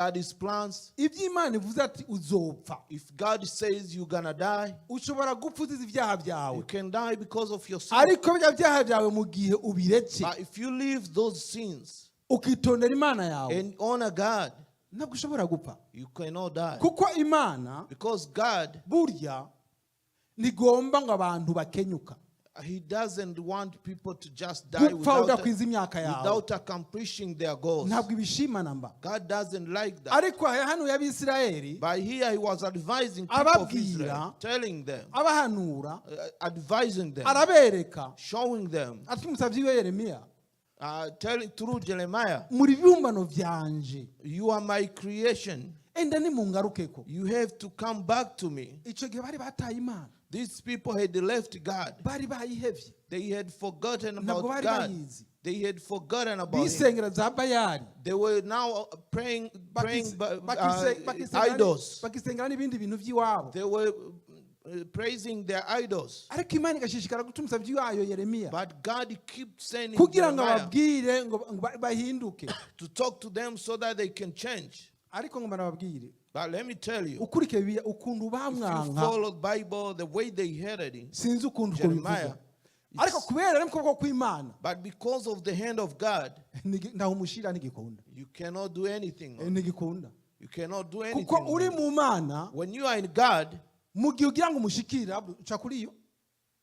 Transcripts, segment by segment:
God's plans. Ibyo Imana ivuze ati uzopfa, If God says you're gonna die, ushobora gupfa uzize ibyaha byawe, you can die because of your sin. Ariko bya byaha byawe mu gihe ubiretse, But if you leave those sins ukitondera Imana yawe, and honor God, ntabwo ushobora gupfa, you cannot die. Kuko Imana Because God, burya ntigomba ngo abantu bakenyuka. He doesn't want people to just die Gupfa without, udakwiza imyaka yawe, without accomplishing their goals. ntabwo ibishima namba. God doesn't like that. Ariko hano y'Abisirayeli, But here he was advising people of ababwira, Israel, telling them, abahanura, advising them, arabereka, showing them, ati umusabyi we Yeremiya, telling through Jeremiah, muri bibumbano byanje, "You are my creation. Enda nimungarukeko. You have to come back to me." Icyo gihe bari bataye Imana. These people had left God. Bari bayihevye. They had forgotten Ntabwo about bari God. bayizi. They had forgotten about Him. Bisengera za Bayari. They were now praying idols. Bakisengera n'ibindi bintu by'iwabo. They were praising their idols. Ariko Imana igashishikara gutuma umusabyi wayo Yeremiya But God kept sending kugira ngo Jeremiah ababwire ngo bahinduke. To talk to them so that they can change. Ariko ngo barababwire, But let me tell you, ukurikiye Bibiliya ukuntu if you bamwanka, follow the Bible the way they heard it, sinzi ukuntu uko Jeremiah, bivuga, ariko kubera ari mu kuboko kw'Imana, but because of the hand of God, ntaho umushira ntigikunda. You cannot do anything on it. Ntigikunda. You cannot do anything Kuko on uri it. Mu Mana, When you are in God, mu gihe ugira ngo umushikire uca kuri iyo.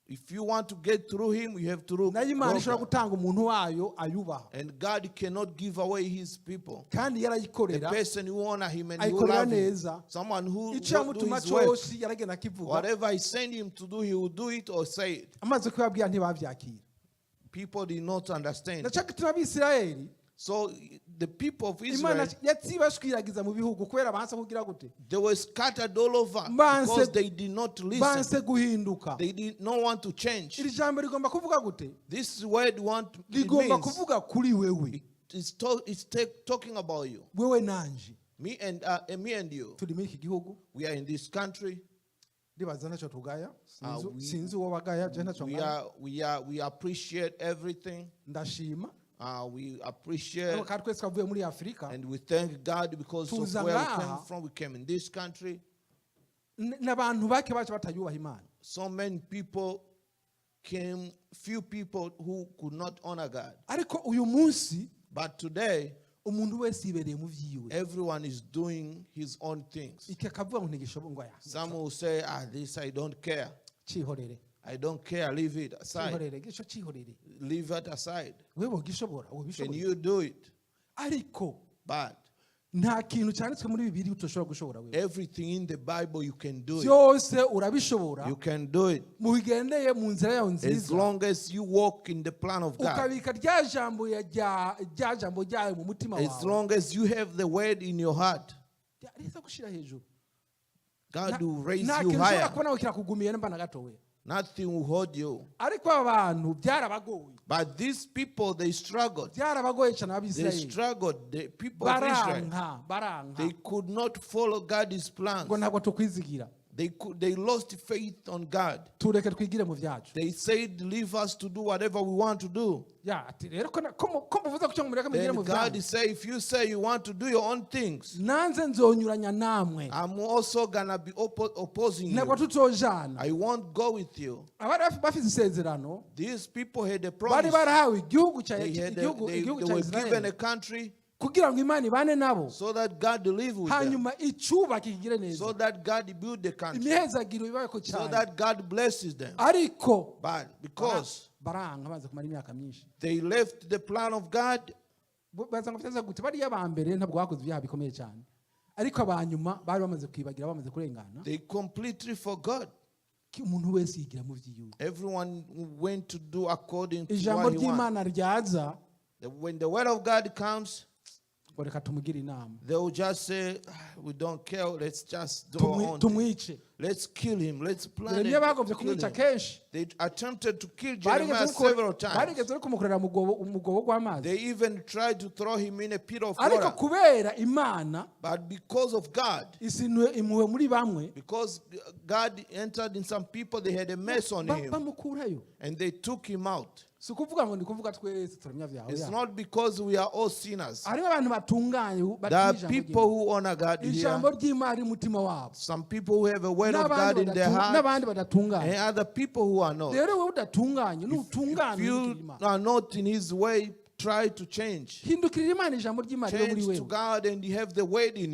If you want to get through Him, you have to look. Nayo Imana go ishobora God. Gutanga umuntu wayo ayubaha. And God cannot give away His people. Kandi The yarayikorera, person who honor Him and who ayikorera love Him, neza. Someone who Icyo will do yamutuma His work. cyose yaragenda akivuga. Whatever He send him to do, he will do it or say it. Amaze kubabwira ntibabyakira. People did not understand. Ndaca gituma Abisirayeli, So the people of Imana Israel, yatsibashwiragiza mu bihugu kubera banse kugira gute? They were scattered all over because they did not listen. Banse guhinduka. They did not want to change. Iri jambo rigomba kuvuga gute? This word want it Rigomba means kuvuga kuri wewe. it's talking about you, Wewe nanje. me and you. Turi muri iki gihugu. We are in this country. Ndibaza ntacyo tugaya. Sinzi uwo bagaya, je ntacyo We ngaya. are we are we appreciate everything. Ndashima. We appreciate Ariko kandi twese twavuye muri Afurika, and we thank God because of tuza where we ngaha. Came from. We came in this country. N'abantu bake bacu batayubaha Imana. So many people came, few people who could not honor God. Ariko uyu munsi, But today, umuntu wese yibereye mu vyiwe. Everyone is doing his own things. Iki akavuga ngo ntigishoboka, ngo aya, Some will say, "Ah, this I don't care. cihorere. I don't care, leave it aside." Cihorere gico cihorere. Leave it aside. Wewe wogishobora? Can Wobishobora? you do it? Ariko But nta kintu cyanditswe muri Bibiliya utoshobora gushobora wewe. Everything in the Bible, you can do it. Byose urabishobora You can do it. mu bigendeye mu nzira yawe As nziza, long as you walk in the plan of God. Ukabika rya jambo rya jambo ryayo mu mutima As wawe. Long as you have the word in your heart, Riza gushira hejuru. God will raise Nta you kintu ushobora higher. kubona ngo kirakugumiye mba na gatoya. Nothing will hold you. Ariko aba bantu byarabagoye. But these people, they struggled. Byarabagoye cyane They Abisirayeli. Struggled. The people of Israel. Baranka, baranka. They could not follow God's plans. Ngo ntabwo tukwizigira. They lost faith on God. Tureke twigire mu byacu. They said, "Leave us to do whatever we want to do." Ya ati rero ko ko muvuze ko cyo mureke mugire Then mu God byanyu, say, "If you say you want to do your own things, nanze nzonyuranya namwe. I'm also gonna be opposing Ntabwo you. tutojana. I won't go with you." Abari bafite isezerano, These people had a bari promise. barahawe igihugu cya They, had a, igihugu igihugu they cya were given a Israel country kugira ngo Imana ibane nabo, so that God live with them, hanyuma icubake kigire neza, so that God build the country, imihezagiro ibabeko so cyane. That God blesses them. Ariko But because baranka baza kumara imyaka myinshi, they left the plan of God, baza ngo byaza gute? Bariya ba mbere ntabwo bakoze ibyaha bikomeye cyane, ariko abanyuma bari bamaze kwibagira, bamaze kurengana. They completely forgot. Ki umuntu wese yigira mu by'iwe. Everyone went to do according to Ijambo what he wanted. ry'Imana ryaza, When the word of God comes, ngo reka tumugire inama, they will just say, "Ah, we don't care, let's just do our own thing. Tumwice. Let's kill him. Let's plan Yeremiya and bagombye kill kumwica him. kenshi. They attempted to kill Barigeze Jeremiah several times. Barigeze no kumukorera mu mwobo umwobo w'amazi. They even tried to throw him in a pit of Ariko water. Kubera Imana But because of God, isinuye impuhwe muri bamwe, because God entered in some people, they had a mess on him bamukurayo. And they took him out. Si ukuvuga ngo ni kuvuga twese turabanyabyaha. It's Oya. Not because we are all sinners. Harimo abantu batunganye There are batinya ijambo people ry'Imana. Who honor God here. Ijambo ry'Imana riri mu mutima wabo. Some people who have a word of N'abandi God in their heart, n'abandi badatunganye. And other people who are not. Rero wowe udatunganye nutungane, If you uhindukirire Imana. Are not in His way, try to change. Hindukirira Imana, ijambo ry'Imana riri muri Change to wewe. God and you have the word in